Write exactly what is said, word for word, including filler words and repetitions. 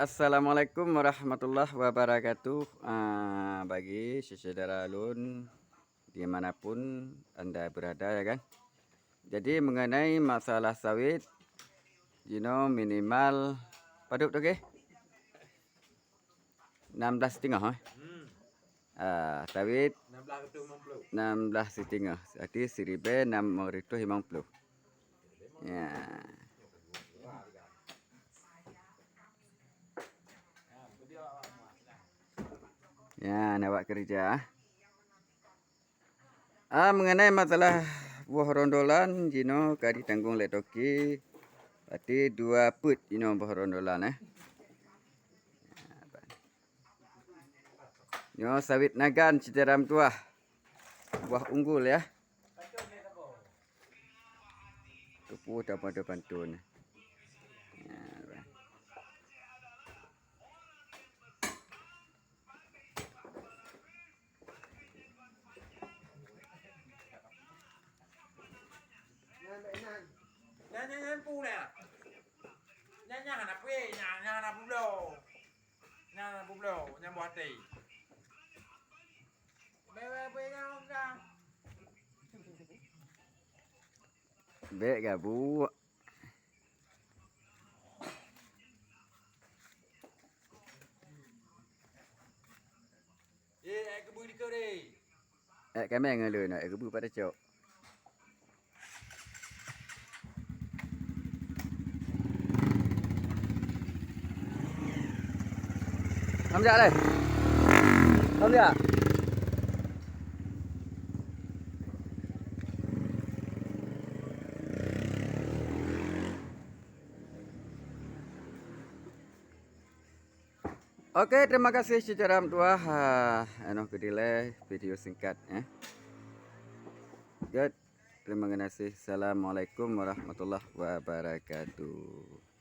Assalamualaikum warahmatullahi wabarakatuh. Ah, bagi syedara lôn di mana pun anda berada, ya kan. Jadi mengenai masalah sawit, jinoe minimal padub tu, okey? Enam belas setengah, eh? Hmm. Ah, sawit enam belas ratus lima puluh. Enam belas setengah. Berarti seribu enam ratus lima puluh. Ya. Ya, nak buat kerja. Ah, mengenai masalah boh rondolan, jinoe ka ditanggung lé toke. Berarti dua peuet jinoe boh rondolan, eh. Nyoe sawit Nagan Citaram Tuah. Buah unggul, ya. Tupu tampada pantun. Ya, bah. Nyan, nyan, nyan pu na. Nyan, nyan hana pue, nyan, nyan hana publoe. Nyan hana publoe, nyan buah até. Bèk, bèk, bèk, nyan ka. Bèk gabuk. Eh, eh, keubeue dikeue deh. Eh, kameng ngon lôn, eh, keubeue pada cok. Hamzah leh. Hamzah. Oke, terima kasih syedara meutuah. Ah, anoe keudilai video singkat, eh. Good. Terima kasih. Assalamualaikum warahmatullahi wabarakatuh.